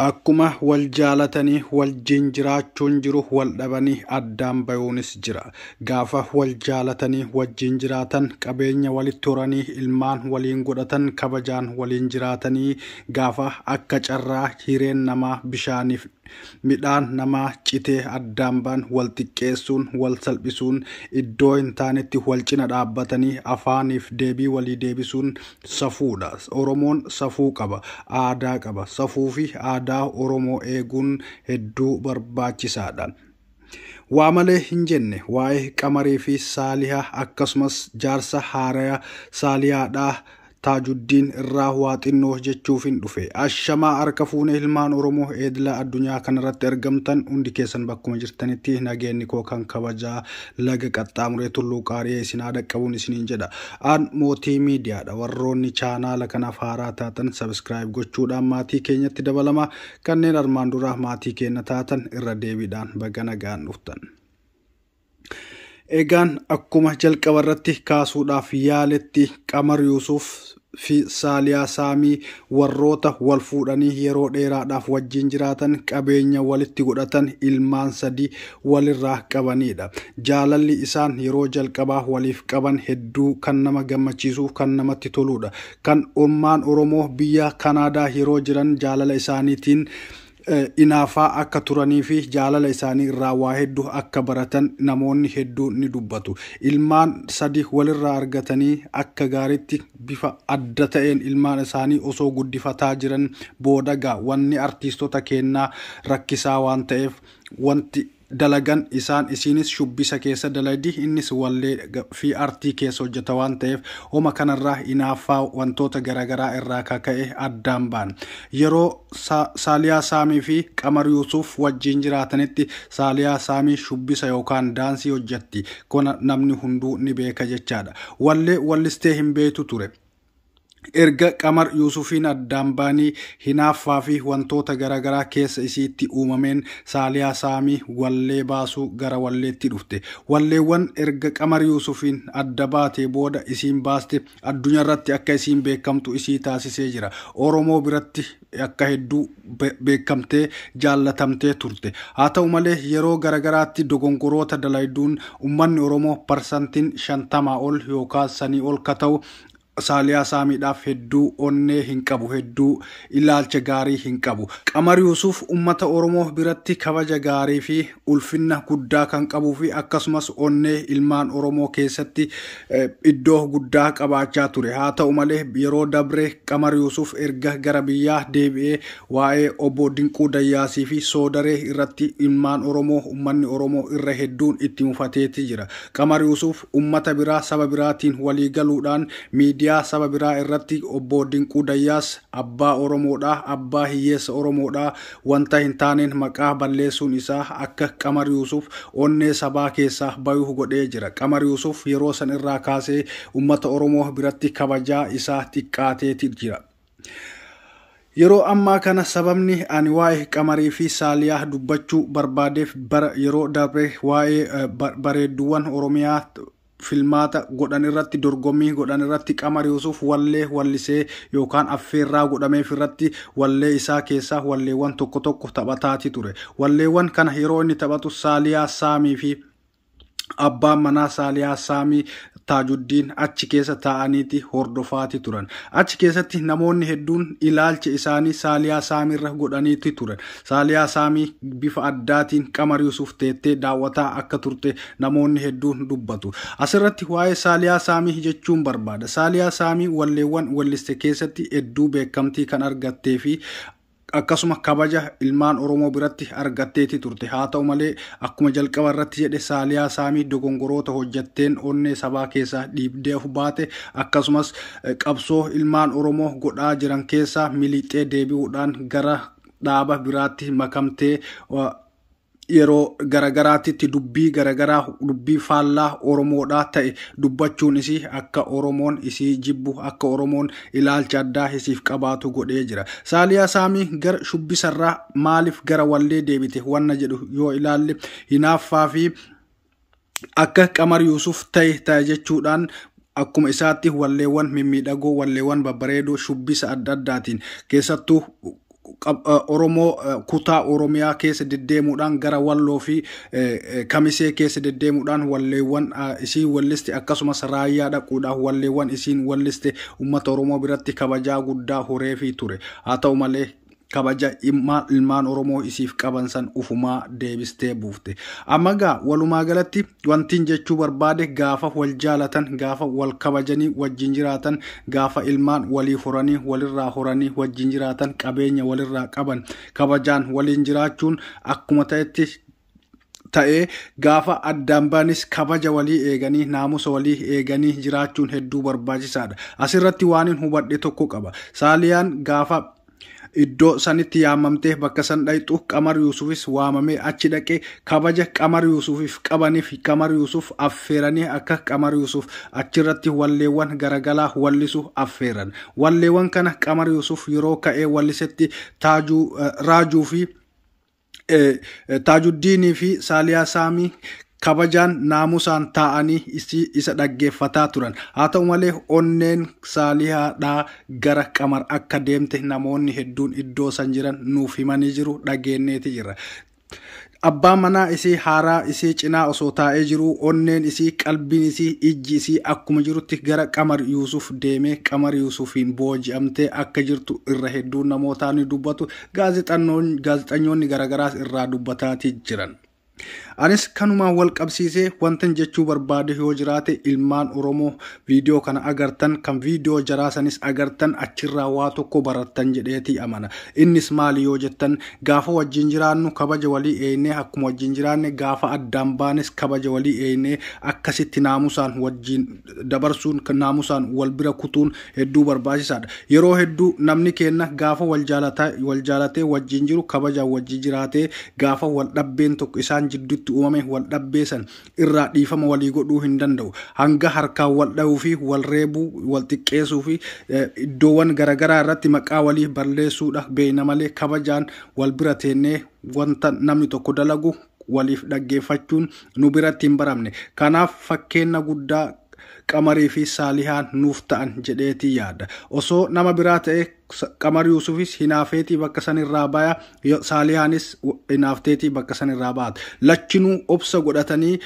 Akkuma wal jaalatanii wajjin jiraachuun jiru wal dhabanii addaan bayuunis jira. Gaafa wal jaalatanii wajjin jiraatan qabeenya walitti horanii ilmaan waliin godhatan kabajaan waliin jiraatanii gaafa akka carraa hireen namaa bishaaniif midhaan namaa citee addaan ba'an wal xiqqeessuun wal salphisuun iddoo hin taanetti wal cina dhaabbatanii afaaniif deebii walii deebisuun safuudha. Oromoon safuu qaba, aadaa qaba. Safuu fi aadaa Oromoo eeguun hedduu barbaachisaadha. Waa malee hin jenne waa'ee Qamarii fi Saalihaa akkasumas jaarsa haaraya Saalihaadhaa Taajuddiin irraa waa xinnoo jechuuf hin dhufe. Ashamaa harka fuune ilmaan Oromoo eedila addunyaa kanarratti argamtan hundi keessan bakkuma jirtanitti nageenyi koo kan kabajaa laga qaxxaamuree tulluu qaari'ee isin haa dhaqqabuun isiniin jedha. Aan Mootii Miidiyaadha. Warroonni chaanaala kanaaf haaraa taatan subscribe gochuudhaan maatii keenyatti dabalama. Kanneen armaan dura maatii keenya taatan irra deebiidhaan baga nagaan dhuftan. Egaan akkuma jalqaba irratti kaasuudhaaf yaaletti Qamar Yuusuf fi Saaliyaa Saamii warroota wal fuudhanii yeroo dheeraadhaaf wajjin jiraatan qabeenya walitti godhatan ilmaan sadii walirraa qabanidha. Jaalalli isaan yeroo jalqabaa waliif qaban hedduu kan nama gammachiisuu kan namatti toludha. Kan ummaan Oromoo biyya Kanaadaa yeroo jiran jaalala isaaniitiin inaafaa akka turanii fi jaalala isaanii irraa waa hedduu akka baratan namoonni hedduu ni dubbatu. Ilmaan sadii walirraa argatanii akka gaariitti bifa adda ta'een ilmaan isaanii osoo guddifataa jiran booda gaa wanni artiistota kennaa rakkisaa waan ta'eef wanti dalagan isaan isiinis shubbisa keessa dalagdi innis wallee fi artii keessa hojjeta waan ta'eef homa kanarraa inaaffaa wantoota garaagaraa irraa kaka'e addaan ba'an. Yeroo Saaliyaa Saamii fi Qamar Yuusuf wajjin jiraatanitti Saaliyaa Saamii shubbisa yookaan daansii hojjetti. Kana namni hunduu ni beeka jechaadha. Wallee wallistee hin beektu ture. Erga Qamar Yuusufiin addaan ba'anii hinaaffaa fi wantoota garaagaraa keessa isiitti uumameen Saaliyaa Saamii wallee baasuu gara walleetti dhufte. Walleewwan erga Qamar Yuusufiin adda baatee booda isiin baaste addunyaa irratti akka isiin beekamtu isii taasisee jira. Oromoo biratti akka hedduu beekamtee jaallatamtee turte. Haa ta'u malee yeroo garaagaraatti dogongoroota dalayduun uummanni Oromoo parsantiin 50 ol yookaan 5 ol ka ta'u Saaliyaa Saamiidhaaf hedduu onnee hin qabu, hedduu ilaalcha gaarii hin qabu. Qamar Yuusuf uummata Oromoo biratti kabaja gaarii fi ulfinna guddaa kan qabuu fi akkasumas onnee ilmaan Oromoo keessatti iddoo guddaa qabaachaa ture. Haa ta'u malee yeroo dabre Qamar Yuusuf erga gara biyyaa deebi'ee waa'ee obbo Dinquu Dayyaasii fi Soodaree irratti ilmaan Oromoo uummanni Oromoo irra hedduun itti mufateeti jira. Qamar Yuusuf uummata biraa saba biraatiin walii galuudhaan miidiyaa saba biraa irratti obbo Dinquu Dayyaas abbaa Oromoodha, abbaa hiyyeessa Oromoodha wanta hin taaneen maqaa balleessuun isaa akka Qamar Yuusuf onnee sabaa keessaa bayuu godhee jira. Qamar Yuusuf yeroo san irraa kaasee uummata Oromoo biratti kabajaa isaa xiqqaateeti jira. Yeroo ammaa kana sababni ani waa'ee Qamarii fi Saaliyaa dubbachuu barbaadeef bara yeroo darbe waa'ee bareedduuwwan Oromiyaa filmaata godhan irratti dorgommii godhan irratti Qamar Yuusuf wallee wallisee yookaan affeerraa godhameef irratti wallee isaa keessaa walleewwan tokko tokko taphataati ture. Walleewwan kana yeroo inni taphatu Saaliyaa Saamii fi abbaan manaa Saaliyaa Saamii Taajuddiin achi keessa taa'aniiti hordofaati turan. Achi keessatti namoonni hedduun ilaalcha isaanii Saaliyaa Saamiirra godhaniiti turan. Saaliyaa Saamii bifa addaatiin Qamar Yuusuf teettee daawwataa akka turte namoonni hedduun dubbatu. Asirratti waa'ee Saaliyaa Saamii jechuun barbaada. Saaliyaa Saamii walleewwan walliste keessatti hedduu beekamtii kan argattee fi Akkasuma kabaja ilmaan Oromoo biratti argatteeti turte. Haa ta'u malee akkuma jalqaba irratti jedhe Saaliyaa Saamii dogongoroota hojjetteen onnee sabaa keessaa dhiibdee of baate, akkasumas qabsoo ilmaan Oromoo godhaa jiran keessaa miliixee deebi'uudhaan gara dhaaba biraatti makamtee yeroo garagaraatti dubbii garagaraa dubbii faallaa Oromoodhaa ta'e dubbachuun isii akka Oromoon isii jibbu, akka Oromoon ilaalcha addaa isiif qabaatu godhee jira. Saaliyaa Saamii gara shubbisarraa maaliif gara wallee deebite wanna jedhu yoo ilaalle, hinaaffaa fi akka Qamar Yuusuf ta'e ta'e jechuudhaan akkuma isaatti walleewwan mimmiidhagoo, walleewwan babbareedoo shubbisa adda addaatiin keessattuu Oromoo kutaa Oromiyaa keessa deddeemuudhaan gara Walloo fi Kamisee keessa deddeemuudhaan walleewwan isiin walliste, akkasumas Raayyaa dhaquudhaan walleewwan isiin walliste uummata Oromoo biratti kabajaa guddaa horeefii ture. Haa ta'u malee kabaja ilmaan Oromoo isiif qaban san ufumaa deebistee buufte. Amma gaa walumaa galatti wantiin jechuu barbaade, gaafa wal jaalatan, gaafa wal kabajanii wajjin jiraatan, gaafa ilmaan walii horanii walirraa horanii wajjin jiraatan, qabeenya walirraa qaban kabajaan waliin jiraachuun akkuma ta'etti ta'ee, gaafa addaan baanis kabaja walii eeganii naamusa walii eeganii jiraachuun hedduu barbaachisaadha. Asirratti waan hin hubadhe tokko qaba. Saaliyaan gaafa iddoo sanitti yaamamtee bakka san dhayxu, Qamar Yuusufis waamamee achi dhaqee, kabaja Qamar Yuusufiif qabaniif Qamar Yuusuf affeeranii akka Qamar Yuusuf achirratti walleewwan garagalaa wallisu affeeran. Walleewwan kana Qamar Yuusuf yeroo ka'ee wallisetti Taajuu Raajuu fi Taajuddiinii fi Saaliyaa Saamii kabajaan naamusaan taa'anii isa dhaggeeffataa turan. Haa ta'u malee onneen Saaliyaadhaa gara Qamar akka deemte namoonni hedduun iddoo san jiran nuuf himanii jiru, dhageenyeeti jira. Abbaa manaa isii haaraa isii cinaa osoo taa'ee jiru onneen isii, qalbiin isii, ijji isii akkuma jirutti gara Qamar Yuusuf deemee Qamar Yuusufiin booji'amtee akka jirtu irra hedduun namootaa ni dubbatu. Gaazexanyoonni garagaraas irraa dubbataatii jiran. Anis kanumaan wal qabsiisee wantan jechuu barbaade yoo jiraate, ilmaan Oromoo viidiyoo kana agartan, kan viidiyoo jaraa sanis agartan, achirraa waa tokko barattan jedheetii amana. Innis maali yoo jettan, gaafa wajjin jiraannu kabaja walii eeynee akkuma wajjin jiraanne, gaafa addaan baanes kabaja walii eeynee akkasitti naamusaan wajjin dabarsuun, naamusaan wal bira kutuun hedduu barbaachisaadha. Yeroo hedduu namni keenya gaafa wal jaalatee wajjin jiru kabajaan wajjin jiraatee, gaafa wal dhabbeen tokko isaan jidduutti uumame wal dhabbee san irraa dhiifama walii godhuu hin danda'u. Hanga harkaan wal dha'uu fi wal reebuu, wal xiqqeessuu fi iddoowwan garaagaraa irratti maqaa walii balleessuudha beekna malee kabajaan wal bira teennee wanta namni tokko dalagu waliif dhaggeeffachuun nu biratti hin baramne. Kanaaf fakkeenya guddaa Qamarii fi Saalihaan nuuf ta'an jedheetii yaada. Osoo nama biraa ta'e Qamar Yuusufis hinaafeetii bakka sanirraa baya, Saalihaanis hinaafteetii bakka sanirraa baata. Lachinuu obsa godhatanii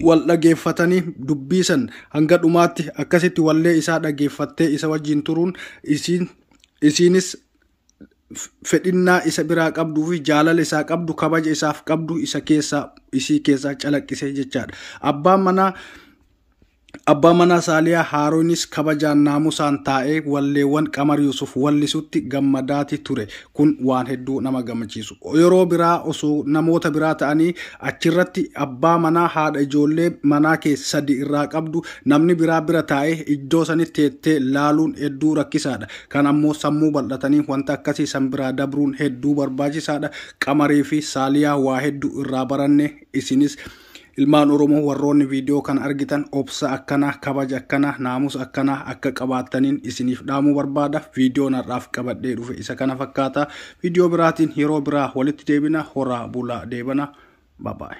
wal dhageeffatanii dubbii san hanga dhumaatti akkasitti wallee isaa dhageeffattee isa wajjin turuun isiinis fedhinnaa isa biraa qabduu fi jaalala isaa qabdu, kabaja isaaf qabdu isa keessaa isii keessaa calaqqise jechaadha. Abbaan manaa Saaliyaa Haaronis kabajaan naamusaan taa'ee walleewwan Qamar Yuusuf wallisutti gammadaati ture. Kun waan hedduu nama gammachiisu. Yeroo biraa osoo namoota biraa ta'anii achirratti abbaa manaa haadha ijoollee manaa keessa sadi irraa qabdu namni biraa bira taa'ee iddoo sanitti teettee laaluun hedduu rakkisaadha. Kan ammoo sammuu bal'atanii wanta akkasii san biraa dabruun hedduu barbaachisaadha. Qamarii fi Saaliyaa waa hedduu irraa baranne. Isinis ilmaan Oromoo warroonni viidiyoo kana argitan obsa akkanaa, kabaja akkanaa, naamusa akkanaa akka qabaattaniin isiniif dhaamuu barbaada. Viidiyoon har'aaf qabadhee dhufe isa kana fakkaata. Viidiyoo biraatiin yeroo biraa walitti deebina. Horaa bulaa deebana. Babaay.